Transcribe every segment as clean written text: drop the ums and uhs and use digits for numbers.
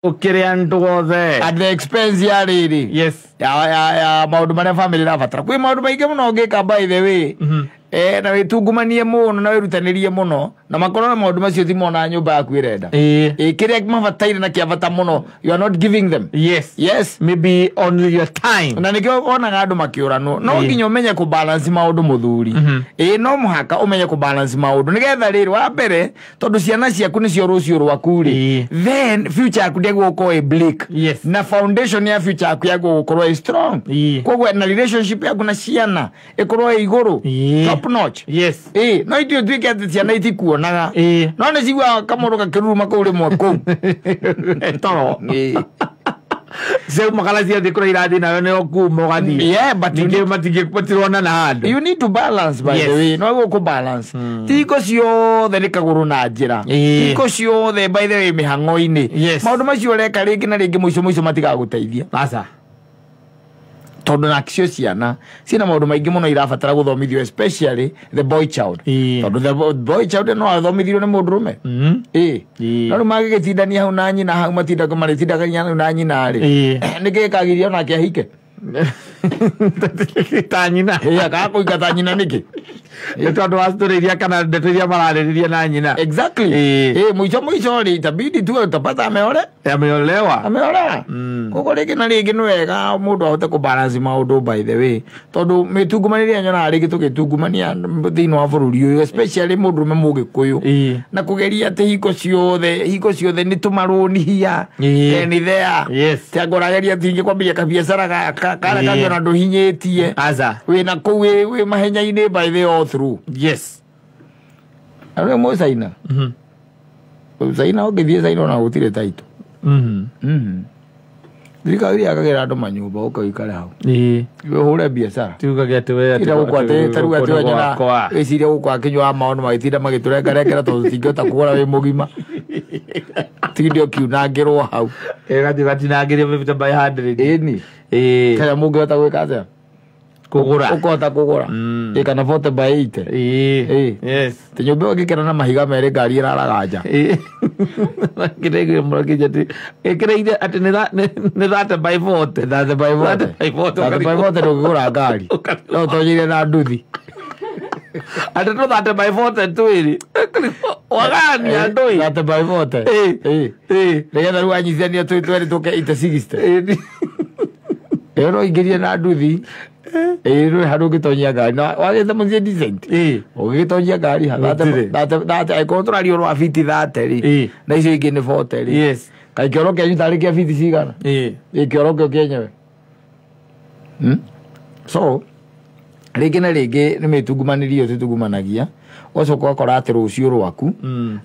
Ũkĩrĩ andũ othe. At the expense ya rĩrĩ, ya maũndũ marĩa family ĩrabatara. Kwĩ maũndũ maingĩ mũno ũngĩka, by the way, na wĩtungumanie mũno na wĩrutanĩrie mũno, na makorwo na maũndũ macio timona nyũmba yaku ĩrenda. Kĩrĩa mabataire na kĩa bata mũno, you are not giving them. Yes. Maybe only your time. Na nĩkĩo wonaga andũ makĩũranwo. No nginya ũmenye kũbalance maũndũ, mũthuri. Ĩĩ, no mũhaka ũmenye kũbalance maũndũ nĩgetha rĩrĩ, wa mbere, tondũ ciana ciaku nĩcio rũciũ rwaku rĩ, then future yaku ndĩagĩrĩirwo gũkorwo ĩ bleak. Na foundation ya future yaku yagĩrĩirwo gũkorwo ĩ strong. Koguo na relationship yaku na ciana ĩkorwo ĩ igũrũ, top notch. Ĩĩ, no ithuĩ tuĩke atĩ ciana itikuonaga, no nĩ ciguaga kamũndũ gakĩruruma kũu rĩmwe kũu. Toro. Ĩĩ. Ciaumakala ciathiĩ kũrĩa irathiĩ, nawe nĩo kuma ũgathiĩ. Yeah, but you Ningĩ matironana handũ. You need to balance, by the way. No gũkũ balance, ti hingo ciothe nĩ kagũrũ na njĩra, ti hingo ciothe, by the way, mĩhang'o-inĩ. Maũndũ macio ũreka rĩngĩ na rĩngĩ, mũico mũico matigagũteithia. Aca. Tondũ nacio ciana ciĩna maũndũ maingĩ mũno irabatara gũthomithio, especially the boy child, tondũ the boy child no athomithirio nĩ mũndũrũme. Ĩĩ. No rĩu magĩgĩtindania hau na nyina hau, matindaga marĩtindagania hau na nyina rĩ, nĩkĩ kagiria onake ahike? Ta nyina. Ĩĩ, akaga kũingata nyina nĩkĩ? Nĩ tondũ wa story iria kana ndeto iria mararĩrĩria na nyina. Exactly. Ĩĩ. Ĩĩ, mũico mũico rĩ, itabidi tu utapata ameore Ameolewa. Ameolewa. Koguo rĩngĩ na rĩngĩ nĩ wega mũndũ ahote kũbalance maũndũ, by the way, tondũ mĩtungumanĩria nyonaga rĩngĩ tũgĩtungumania thĩinĩ wa bũrũri ũyũ, especially mũndũrũme mũgĩkũyũ, na kũgeria atĩ hingo ciothe nĩ tũmarũni hia ni there. Tianga ũrageria tingĩ kwambĩria kabiacara gaka karĩa kangĩ ona ndũhinyĩtie. Aca. Wĩna kũu wĩ mahenya-inĩ, by the way, all through. Na rĩu mũcaina, Caina, ũngĩthiĩ Caina ona gũtirĩ taito. Thirikari yakagĩra andũ manyũmba, ũkaikare hau, ũhũre biacara. Tiugage atĩ we atĩ Ira gũkũ atĩ tarĩu atĩ gũkũ nĩ wenyona gwakwa. Wĩcirie gũkũ akĩnyua maũndũ magĩtinda magĩtũrengarengera tondũ tũtingĩhota kũgũra wĩ mũgima, tinde ũkiunangĩrwo hau. Ĩgathiĩ gatinangĩrio 50 by 100. Ĩni. Kana mũngĩhota gwĩka atĩa? Kũgũra. Ũkũhota kũgũra? Ĩ, kana 40 by 80. Ĩĩ. Ti nyũmba ĩyo ũngĩkĩra na mahiga merĩ, ngari ĩraraga nja. Kĩrĩa mũrakinya atĩ ĩkĩrĩire atĩ nĩ 30 by 40. 30 by 40. 30 by 40. 30 by 40 ndũngĩgũra ngari, no ũtonyeire na nduthi. Atĩ no 30 by 40 twĩrĩ wagania andũ ĩ. 30 by 40. Ĩĩ. Ĩĩ. Nĩgetha rĩu wanyitithania twĩ twerĩ tũke 80 60. Ĩyo no ingĩrie na nduthi. Ĩĩ, rĩ handũ ũngĩtonyia ngari na wagĩte mũciĩ decent, ũgĩgĩtonyia ngari ha Gũtirĩ. 30, angĩkorwo tũraria ũhoro wa fiti 30 rĩ, na icio ingĩ nĩ 40 rĩ, kaĩ kĩoro kĩanyu tarĩ kĩa fiti cigana? Ĩ, kĩoro kĩo kĩenyewe. So rĩngĩ na rĩngĩ nĩ mĩtungumanĩrio tũtungumanagia, ũgacoka ũgakora atĩ rũciũ rwaku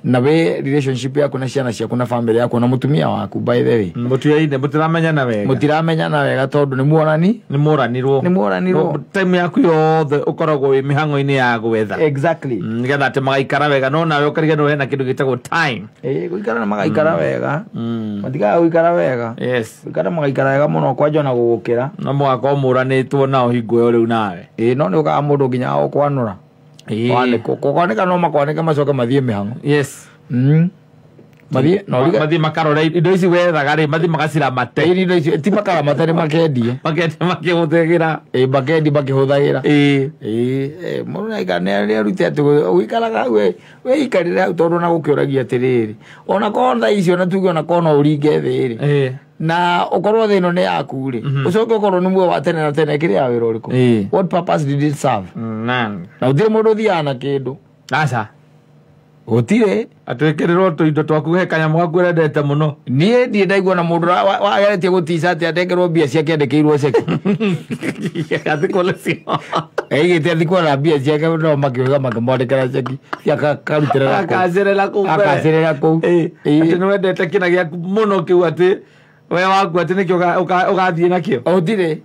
na we relationship yaku na ciana ciaku na family yaku na mũtumia waku, by the way, Mũtiaine, mũtiramenyana wega. Mũtiramenyana wega tondũ nĩ muonani. Nĩ mũranirwo. Nĩ muoranirwo. Time yaku yothe ũkoragwo wĩ mĩhang'o-inĩ ya gwetha. Nĩgetha atĩ magaikara wega, no nawe ũkariganĩrwo hena kĩndũ gĩtagwo time. Ĩĩ, gũikara na magaikara wega, matigaga gũikara wega. Gũikara magaikara wega mũno, kwanja ona gũgũkĩra. No mũgakorwo mũranĩtwo nao hingo ĩyo rĩu nawe. Ĩĩ, no nĩ ũkaga mũndũ nginya wa gũkwanũra. Kwanĩkwo, kwanĩka no makwanĩke, macoke mathiĩ mĩhang'o. Mathiĩ na ũrige. Mathiĩ makarore indo ici wethaga rĩ, mathiĩ magaciramate. Ĩĩ, indo icio ti makaramate, nĩ makendie. Makendie makĩhũthĩra. Ĩĩ, makendi makĩhũthagĩra. Ĩĩ. Ĩĩ, mũndũ nĩ arute atĩ ũikaraga hau wĩikarĩre hau, tondũ ona gũkĩũragia atĩrĩrĩ, ona korwo thaa icio na tuge ona korwo no ũringe thĩ rĩ, na ũkorwo thĩ ĩno nĩ yaku rĩ, ũcoke ũkorwo nĩ muoyo wa tene na tene, ĩkĩrĩ ya wĩra ũrĩkũ? What purpose did it serve? None. Na gũtirĩ mũndũ ũthiaga na kĩndũ. Aca. Gũtirĩ. Atwĩkĩrĩrwo tũindo twaku, he kanyamũ gaku ũrendete mũno. Niĩ ndirĩ ndaigua na mũndũ wageretie gũtica atĩ atengerwo mbia ciake andĩkĩirwo ceki. Athikwo nĩcio. Aigĩte athikwo na mbia ciake, no makĩuga makĩmwandĩkĩra ceki ciakarutĩra. Akacerera kũu mbere. Akacerera kũu. Ĩĩ. Atĩ nĩ wendete kĩna gĩaku mũno kĩu, atĩ we waku, atĩ nĩkĩo ũgathiĩ nakĩo. Gũtirĩ.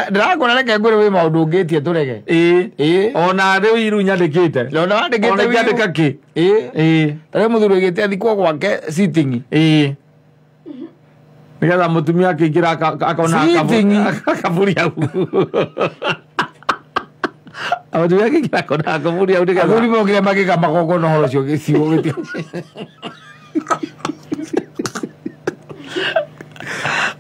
Ndĩrakora, reke ngwĩre, wĩ maũndũ ũngĩtie tũrege. Ĩĩ. Ona rĩu iru nyandĩkĩte. Ona wandĩkĩte Ona wiru. ingĩandĩka kĩ? Ĩĩ. Tarĩu mũthuri ũigĩte athikwo gwake sitting. Ĩĩ, nĩgetha mũtumia akĩingĩra akona Sitting. Akaburi hau. Mũtumia akĩingĩra akona akaburi hau nĩgetha Athuri mokire magĩka magongona ũhoro ũcio gĩcigo gĩti.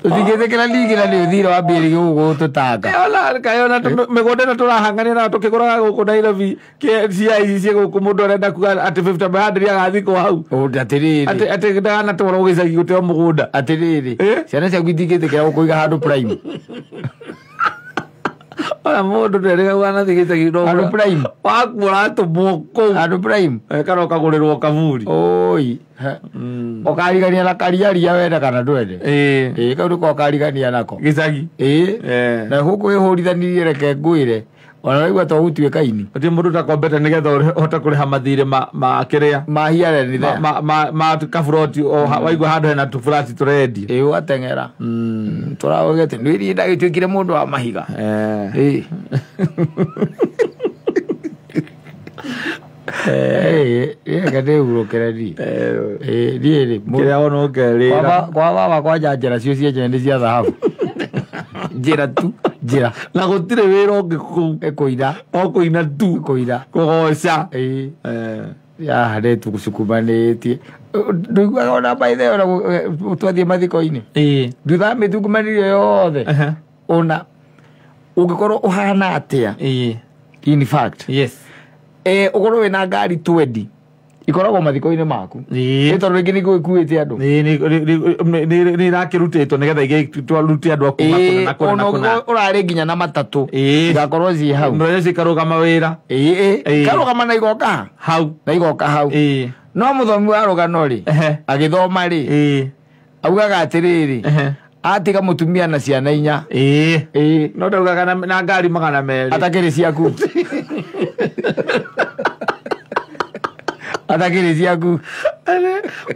Tũtingĩtĩkĩra ningĩ na nĩ ũthire wambĩrĩrie gũgũtũtanga. Ona kayona mĩgũnda ĩno tũrahangania nayo tũkĩgũraga gũkũ Nairobi cia ici ciĩ gũkũ mũndũ arenda kuga atĩ 50 by 100 agathikwo hau. Atĩrĩrĩ. Atĩ ndaganatwarwo gĩcagi gũteo mũgũnda. Atĩrĩrĩ. Ciana ciaku itingĩtĩkĩra gũkũiga handũ prime. Ona mũndũ nderĩga wanathiĩ gĩcagi no. Handũ prime. Waku ũratũmwo kũu. Handũ prime. Kana ũkagũrĩrwo kaburi. Oi. Ũkarigania na kariaria wende kana ndwende. Ĩĩ kau nĩko ũkarigania nako. Gĩcagi. Ĩĩ. Na gũkũ wĩhũrithanirie reke ngwĩre. Ona waigua to gũtuĩka-inĩ. Gũtirĩ mũndũ ũtakombete nĩgetha ũhote kũrĩha mathirĩ ma kĩrĩa. Ma hiare nĩ there. Ma kaburoti waigua handũ hena tũburati tũrendio. Ĩĩ ũgateng'era. Tũraugĩte nĩ niĩ ndagĩtuĩkire mũndũ wa mahiga. Ĩĩ. Reke ndĩhurũkĩre niĩ. Ĩĩ niĩ rĩ. Kĩrĩa wona ũkerĩra. Kwa baba kwanja njĩra cio cienyewe nĩ cia thahabu. Njĩra tu njĩra. Na gũtirĩ wĩra ũngĩ kũu. Kũina. O kũina tu. Kũina. Kũgoca. Ĩĩ. Yaha tũgũcukumanĩtie. Ndũiguaga ona by the way ona twathiĩ mathiko-inĩ. Ĩĩ. Thutha wa mĩthungumanirio yothe. Ona ũngĩkorwo ũhana atĩa. Ĩĩ. In fact. Yes. Ũkorwo wĩna ngari 20 ikoragwo mathiko-inĩ maku. Ĩĩ. Nĩ tondũ rĩngĩ nĩ gũgĩkuĩte andũ. Ĩĩ nĩ irakĩrutĩtwo nĩgetha igĩtwarute andũ a kuma kũna na kũna na kũna. Ona ũrarĩ nginya na matatũ. Ĩĩ. Igakorwo ciĩ hau. Mũthenya ũcio ikarũgama wĩra. Ĩĩ. Ikarũgama na igoka hau. Na igoka hau. Ĩĩ. No mũthomi wa rũgano rĩ, agĩthoma rĩ, augaga atĩrĩrĩ, atiga mũtumia na ciana inya. Ĩĩ. Ĩĩ. No ndaugaga na ngari 200. Atakĩrĩ ciaku. Atakĩrĩ ciaku.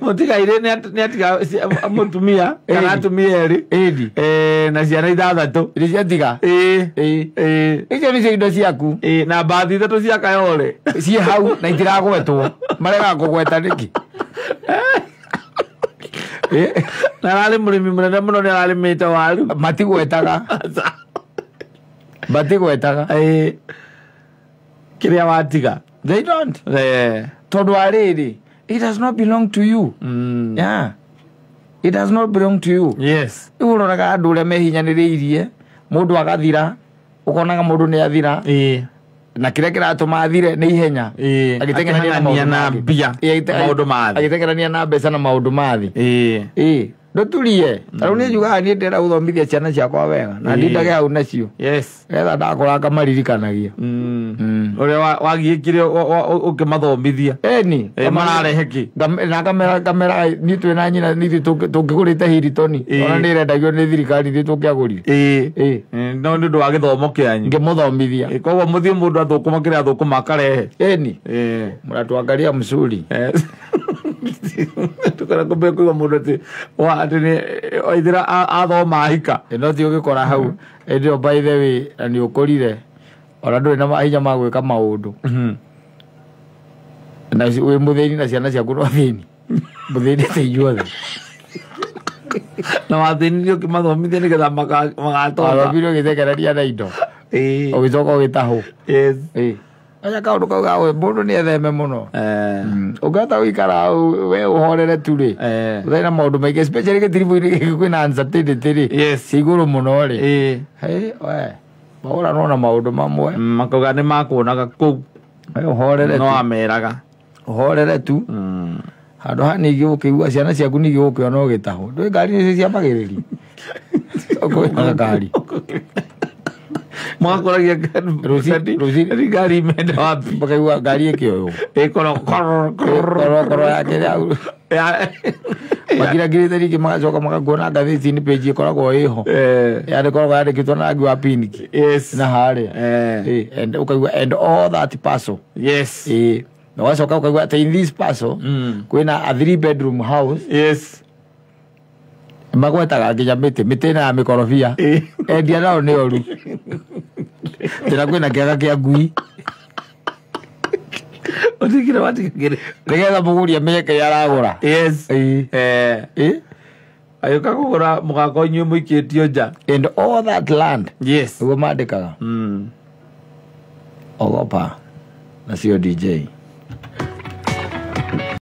Mũtigairĩ nĩ atiga mũtumia kana atumia erĩ. Ĩni. Na ciana ithathatũ. Nĩ ciatiga. Ĩĩ. Ĩĩ. Icio nĩcio indo ciaku. Ĩĩ na mbathi ithatũ cia Kayole. Ciĩ hau na itiragwetwo. Maregaga kũgweta nĩkĩ? Ĩĩ. Na ararĩ mũrĩmi mũnene mũno nĩ ararĩmĩte waru. Matigwetaga. Matigwetaga. Ĩĩ. Kĩrĩa watiga. They don't. Tondũ wa rĩrĩ, it does not belong to you. Yeah. It does not belong to you. Yes. Rĩu ũroraga andũ ũrĩa mehinyanĩrĩirie, mũndũ agathira, ũkonaga mũndũ nĩ athira. Ĩĩ. Na kĩrĩa kĩratũma athire nĩ ihenya. Ĩĩ. Agĩteng'erania na maũndũ na mbia. Maũndũ ma thĩ. Agĩteng'erania na mbeca na maũndũ ma thĩ. Ĩĩ. Ĩĩ. Ndũturie. Ta rĩu niĩ njugaga niĩ ndĩrenda gũthomithia ciana ciakwa wega na ndindage hau nacio. Yes. Nĩgetha ndakũra ngamaririkanagia. Ũrĩa wagiĩkire ũkĩmathomithia. Ĩni. Mararehe kĩ? Na kamera niĩ twĩ na nyina nithuĩ tũngĩgũrĩte Hilton. Ona nĩ ĩrendagio nĩ thirikari ithuĩ tũngĩagũrire. Ĩĩ. Ĩĩ. No nĩ ũndũ wa gĩthomo kĩanyu. Ngĩmũthomithia. Koguo mũthiĩ mũndũ athũkũma kĩrĩa athũkũma akarehe. Ĩni. Ĩĩ. Mũratuangaria mzuri. Tukara kumbe kuigua mũndũ atĩ atĩ nĩ oithĩra athoma ahika. No ti ũgĩkora hau ĩndĩ ĩyo by the way na nĩ ũkũrire ona ndũrĩ na mahinya ma gwĩka maũndũ. Na wĩ mũthĩni na ciana ciaku no athĩni. Mũthĩni ta inyuothe. Na wathĩnirio ũkĩmathomithia nĩgetha magatonga. Wathomirio ũgĩthekereria na indo. Ĩĩ. Ũgĩcoka ũgĩtahwo. Yes. Ĩĩ. Aca kaũndũ kau ga mũndũ nĩ etheme mũno. Ũngĩhota gũikara we ũhorere tu rĩ. Ũtarĩ na maũndũ maingĩ especially gĩtiribũ-inĩ gĩkĩ kwĩna uncertainty rĩ. Yes. Ci igũrũ mũno rĩ. Ĩĩ. Hĩ we. Mahũranwo na maũndũ mamwe. Makauga nĩ makuonaga kũu. We ũhorere tu. No ameraga. Ũhorere tu. Handũ ha ningĩ ũkĩigua ciana ciaku ningĩ ũkĩona ũgĩtahwo. Ndũĩ ngari nĩcio ciambagĩrĩria. Ũkwĩna ngari. Mwakoragia ngari imenda wapi? Makaigua ngari ĩkĩoywo. Ĩkorwo korokoro yake hau. Makirakirĩte rĩngĩ magacoka magakuona ngathĩti-inĩ page ĩkoragwo ĩho. Yandĩkoragwo yandĩkĩtwo na rangi wa pink. Yes. Na harĩa. And ũkaigua and all that parcel. Yes. Ĩĩ. Na ũgacoka ũkaigua atĩ in this parcel kwĩna a 3 bedroom house. Yes. Magwetaga nginya mĩtĩ mĩtĩ ĩna ya mĩkorobia. Endia nao nĩ oru. Tena kwĩna kĩaga kĩa ngui. Ũtigire watigire. Nĩgetha mũgũri amenye kĩrĩa aragũra. Yes. Ĩĩ. Agĩũka kũgũra mũgako inyuĩ mũikĩtio nja. And all that land. Yes. Nĩguo mandĩkaga. Ogopa. Na sio DJ.